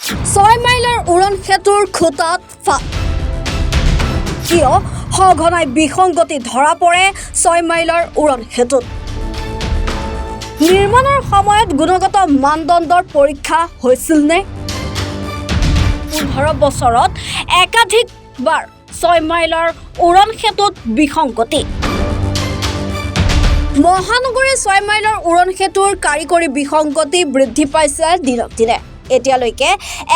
ছয় মাইলৰ উৰণ সেতুৰ খুঁটাত ফাট। কিয় সঘনাই বিসংগতি ধৰা পৰে ছয় মাইলৰ উৰণ সেতুত? নিৰ্মাণৰ সময়ত গুণগত মানদণ্ডৰ পৰীক্ষা হৈছিল নে? 15 বছৰত একাধিকবাৰ ছয় মাইলৰ উৰণ সেতুত বিসংগতি। মহানগৰীৰ ছয় মাইলৰ উৰণ সেতুৰ কাৰিকৰী বিসংগতি বৃদ্ধি পাইছে দিনক দিনে। এতিয়ালৈকে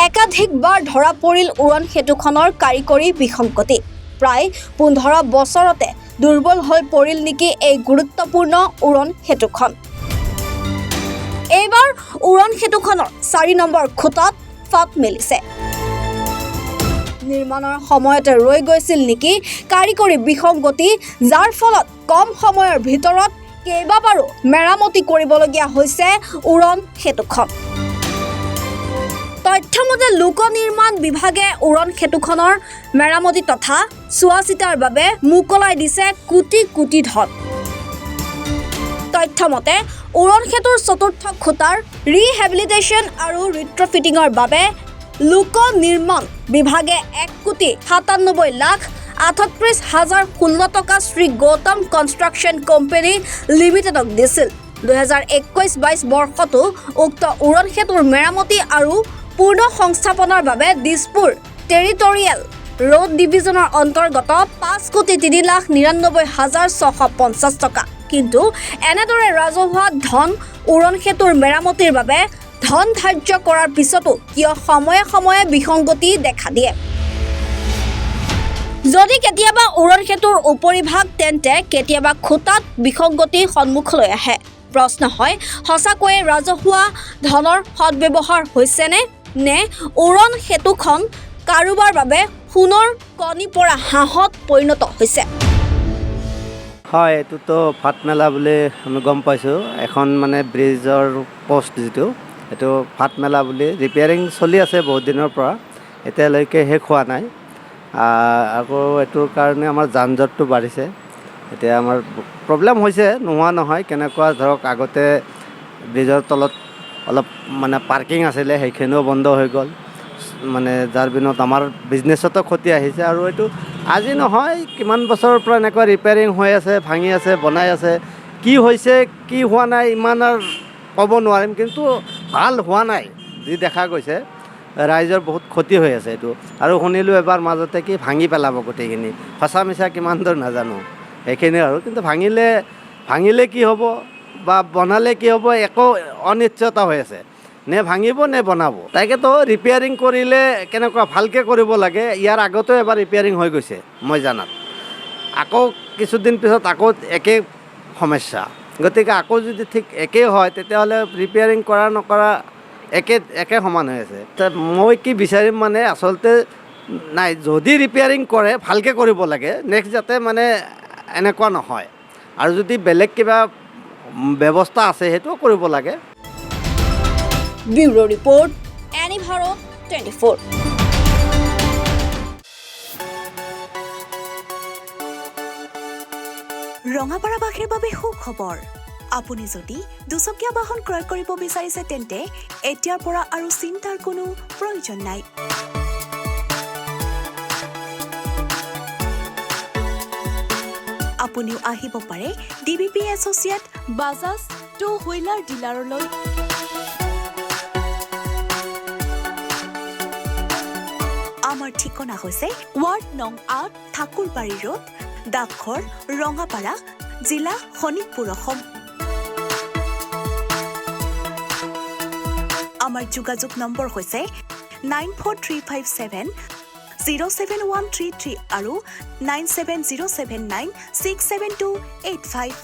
একাধিকবাৰ ধৰা পৰিল উৰণ সেতুখনৰ কাৰিকৰী বিসংগতি। প্ৰায় 15 বছৰতে দুৰ্বল হৈ পৰিল নেকি এই গুৰুত্বপূৰ্ণ উৰণ সেতুখন? এইবাৰ উৰণ সেতুখনৰ 4 নম্বৰ খুঁটাত ফাট মেলিছে। নিৰ্মাণৰ সময়তে ৰৈ গৈছিল নেকি কাৰিকৰী বিসংগতি, যাৰ ফলত কম সময়ৰ ভিতৰত কেইবাবাৰো মেৰামতি কৰিবলগীয়া হৈছে উৰণ সেতুখন? তথ্যমতে, লোক নিৰ্মাণ বিভাগে উৰণ সেতুখনৰ মেৰামতি তথা চোৱা চিতাৰ বাবে মোকলাই দিছে কোটি কোটি ধন। তথ্যমতে, উৰণ সেতুৰ চতুৰ্থ খুঁটাৰ ৰিহেবিলিটেশ্যন আৰু ৰিট্ৰফিটিঙৰ বাবে লোক নিৰ্মাণ বিভাগে 1,97,38,016 টকা শ্ৰী গৌতম কনষ্ট্ৰাকশ্যন কোম্পানী লিমিটেডক দিছিল। 2021-22 বৰ্ষতো উক্ত উৰণ সেতুৰ মেৰামতি আৰু পুনৰ সংস্থাপনৰ বাবে দিছপুৰ টেৰিটৰিয়েল ৰোড ডিভিজনৰ অন্তৰ্গত 5,03,99,650 টকা। কিন্তু এনেদৰে ৰাজহুৱা ধন উৰণ সেতুৰ মেৰামতিৰ বাবে ধন ধাৰ্য কৰাৰ পিছতো কিয় সময়ে সময়ে বিসংগতি দেখা দিয়ে? যদি কেতিয়াবা উৰণ সেতুৰ উপৰিভাগ, তেন্তে কেতিয়াবা খুঁটাত বিসংগতি সন্মুখলৈ আহে। প্ৰশ্ন হয়, সঁচাকৈয়ে ৰাজহুৱা ধনৰ সদ্ব্যৱহাৰ হৈছেনে নে উৰণ সেতুখন কাৰোবাৰ বাবে সোণৰ কণী পৰা হাঁহত পৰিণত হৈছে? হয়, এইটোতো ফাট মেলা বুলি আমি গম পাইছোঁ। এখন মানে ব্ৰিজৰ পষ্ট যিটো, সেইটো ফাট মেলা বুলি ৰিপেয়াৰিং চলি আছে বহুত দিনৰ পৰা, এতিয়ালৈকে শেষ হোৱা নাই। আকৌ এইটোৰ কাৰণে আমাৰ যান জঁটটো বাঢ়িছে। এতিয়া আমাৰ প্ৰব্লেম হৈছে নোহোৱা নহয়। কেনেকুৱা ধৰক, আগতে ব্ৰিজৰ তলত অলপ মানে পাৰ্কিং আছিলে, সেইখিনিও বন্ধ হৈ গ'ল। মানে যাৰ বিনত আমাৰ বিজনেছতো ক্ষতি আহিছে। আৰু এইটো আজি নহয়, কিমান বছৰৰ পৰা এনেকুৱা ৰিপেয়াৰিং হৈ আছে, ভাঙি আছে, বনাই আছে। কি হৈছে, কি হোৱা নাই, ইমান আৰু ক'ব নোৱাৰিম, কিন্তু ভাল হোৱা নাই যি দেখা গৈছে। ৰাইজৰ বহুত ক্ষতি হৈ আছে এইটো। আৰু শুনিলোঁ এবাৰ মাজতে কি ভাঙি পেলাব গোটেইখিনি। সঁচা মিছা কিমান দূৰ নাজানো সেইখিনি আৰু। কিন্তু ভাঙিলে কি হ'ব বা বনালে কি হ'ব, একো অনিশ্চয়তা হৈ আছে। নে ভাঙিব নে বনাব। তাকেতো ৰিপেয়াৰিং কৰিলে কেনেকুৱা ভালকৈ কৰিব লাগে। ইয়াৰ আগতেও এবাৰ ৰিপেয়াৰিং হৈ গৈছে মই জানাত। আকৌ কিছুদিন পিছত আকৌ একেই সমস্যা। গতিকে আকৌ যদি ঠিক একেই হয়, তেতিয়াহ'লে ৰিপেয়াৰিং কৰা নকৰা একে একে সমান হৈ আছে। মই কি বিচাৰিম মানে, আচলতে নাই, যদি ৰিপেয়াৰিং কৰে ভালকৈ কৰিব লাগে, নেক্সট যাতে মানে এনেকুৱা নহয়। আৰু যদি বেলেগ কিবা ব্যৱস্থা আছে, সেইটোও কৰিব লাগে। Bureau report, any Bharat 24। ৰঙাপাৰাবাসীৰ বাবে সুখবৰ! আপুনি যদি দুচকীয়া বাহন ক্ৰয় কৰিব বিচাৰিছে, তেন্তে এতিয়াৰ পৰা আৰু চিন্তাৰ কোনো প্ৰয়োজন নাই। আপুনিও আহিব পাৰে D B P associate Bajaj two wheeler ডিলাৰলৈ। আমাৰ ঠিকনা হৈছে ৱাৰ্ড নং 8, ঠাকুৰবাৰী ৰোড, ডাকঘৰ, ৰঙাপাৰা, জিলা শোণিতপুৰ, অসম। আমাৰ যোগাযোগ নম্বৰ হৈছে 9435707133 আৰু 9707967285।